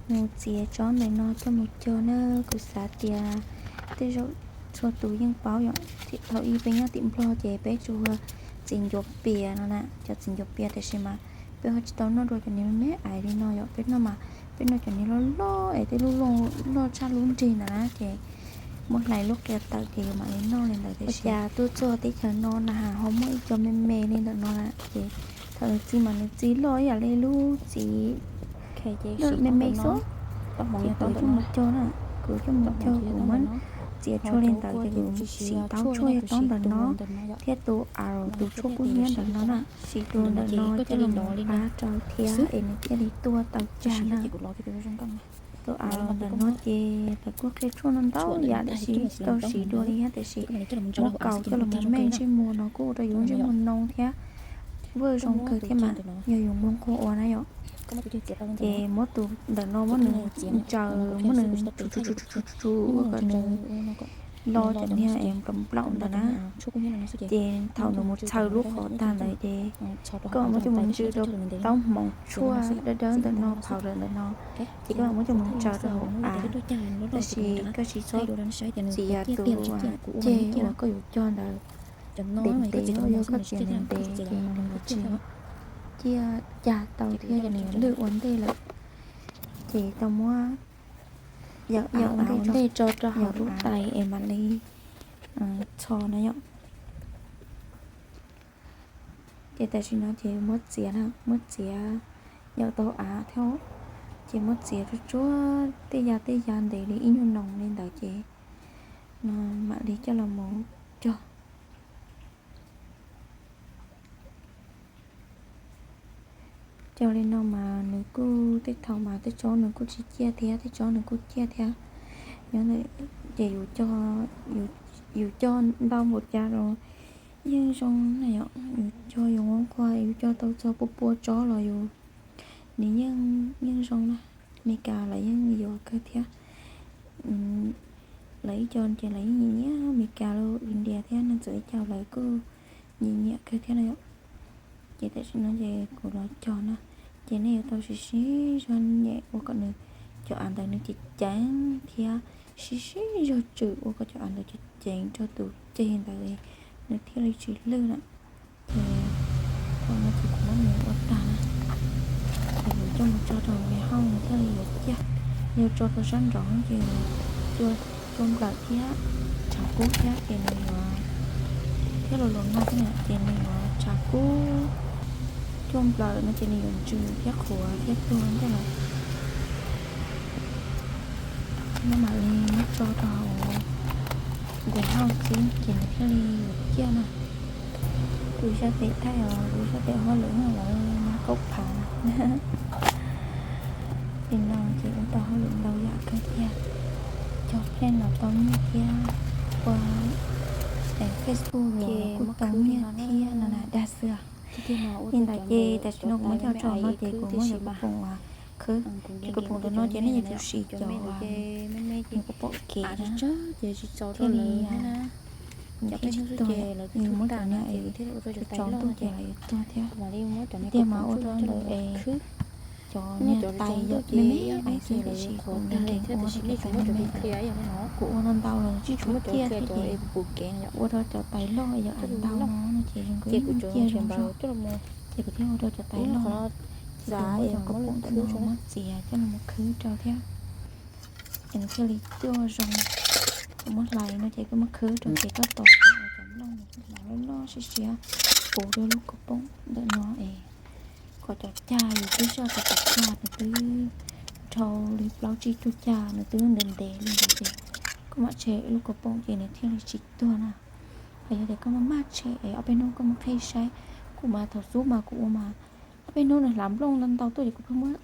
Mus txiav tsob ntawm no coj mus cog na. Kuv xav tias tej zaum txhua tus yeej paub yom, thaum ub peb nyob tim Nplog ces peb tsuas hu ua txiv ncuav pias no na, cov txiv ncuav pias, tiam sis mas peb ho tsis tau noj dua cov niag me me aiv li no yom. Peb noj mas peb noj cov niag loj loj es tej lub loj tshaj lub nrig ntawd na, ces muab hlais lub qia tawm ces yus mam li noj li ntawd. Tiam sis cas tuaj txog teb chaws no na has ho muaj ib co me me li ntawm no na, ces thaum nws txi mas nws txi loj ib yam li lub txiv me me xwb. Ces kuv coj mus cog na, kuv coj mus cog kuv muab txiav tshuaj li ntawd ces kuv sim taub tshuaj yog taub ntawm no thiab tus av tus tshuaj kub hnyiab ntawm no na, sim tus ntawm no coj los pab rau thiab es nws thiaj li tuaj tau cag na. Tus av ntawm no ces lawv kuj qhia tshuaj no ntau yam tiam sis tsis tau siv dua li thiab, tiam sis muab kaus coj los mus me ntsej muag no kuj ua rau yus ntsej muag noo thiab vaj zoo kawg thiab mas yog yus muaj nqua ua na yom. Ces muab tus ntawm no muab nws ntsaws, muab nws tsu tsu tsu tsu ua kom nws lo cov niag nplaum nplaum ntawd na. Ces thaum nws mus txhaws lub qhov tag ntawd ces koj muab coj mus ntsw rau taub hmoov tshuaj dawb dawb ntawm no, powder ntawm no, ces koj muab coj mus ntsaws rau hauv av. Tab sis koj tsis txhob txiav tus ceg uas koj yuav cog ntawd ntev ntev, yog koj txiav ntev ntev ces nws yuav tsis ciaj cag tau thiab ces nws yuav lwj ua ntej lawm. Ces tau muab yaum av ua ntej tso rau hauv lub tais es mam li txho na yom. Ces tam sim no ces muab txiav na, muab txiav yaum tau av thiab, ces muab txiav tsuag tsuag tej ya tej ya ntev li ib nyuag noos li ntawd ces no mam li coj los mus cog. Cog li no mas nws kuj tej thaum mas tej tsob nws kuj tsis ciaj thiab, tej tsob nws kuj ciaj thiab. Nyob ntawm ces yus cog, yus cog ntau npaum cas los yeej zoo na yom. Yus cog yus ua nqua, yus cog tau txog pua pua tsob los yus, nws yeej, yeej zoo na. Meskas lawv yeej yuav kawg thiab. Lawv ib co ces lawv yeej nyiam nyiam Meskas los India thiab, neeg txawv ib co lawv kuj nyiam nyiam kawg thiab na yom. Ces tam sim no ces kuv los cog na, ces nej yuav tau siv siv zog nyem ua kom nws, cov av ntawd nws ceev ceev thiab siv siv zog tswm ua kom cov av ntawd ceev ceev rau tus ceg ntawd nws thiaj li tsis lwj na. Ces thaum no ces kuv muab nws ua tag na, ces kuv coj mus tso rau warehouse nws thiaj li yuav ciaj. Yog tso rau sab nraud ces cua nplawm thiab tshav kub thiab ces nws yuav, thiab los los nag thiab na ces nws yuav tshav kub, cua nplawm no ces nws yuav ntsws thiab qhuav thiab tuag ntej lawm. Muab mam li muab tso rau hauv warehouse xwb ces nws thiaj li yuav ciaj na. Kuv sab tes thaij os, kuv sab tes hauj lwm no lawv mas kaum phav. Li no ces ua tau hauj lwm ntau yam kawg thiab, cog pheej los tau nyiaj thiab, ua Facebook los kuj tau nyiaj thiab no na dag xwb. Li ntawd ces tam sim no kuv muab cov kua poom no ces kuv muab cov kua poom ntawm no ces nej yuav tsum siv cov nws kua poom kev na, thiaj li nws thiaj tsis tuag. Yus muab cov niag es tsaus ntuj ces lawv yuav tuag thiab. Tiag mas ua rau ntawm es cov niag tais yom, me me aiv xwb tiam sis kuv nkees nkees ua rau cov tais me me, kuv ua ntau ntau los tsis tshua ciaj thiab ces ua rau cov tais loj yom, av ntau no no ces zoo nkauj ciaj zoo zog, ces kuv thiaj ua rau cov tais loj no. Ces kuv muab cov kua poom ntawm no muab txiav coj los mus khwb rau thiab, ces nws thiaj li tuaj zoo. Kuv muab hlais no ces kuv muab khwb rau ces koj tos cov nplooj nws kuj hlais loj loj siab siab puv rau lub kua poom ntawm no es kom cov cag yus twb soj rau cov cag nws twb dhau li plaub tsib tug cag nws twb ntev ntev li ntawd ces kuj mam tshem lub kua poom ces nws thiaj li tsis tuag na. Hos yog tias koj maj maj tshem es ob peb hnub koj mus qhib saib, kuv mas thaum xub mas kuv ua mas ob peb hnub nws hlav nplooj ntau ntau tuaj ces kuv pheej muab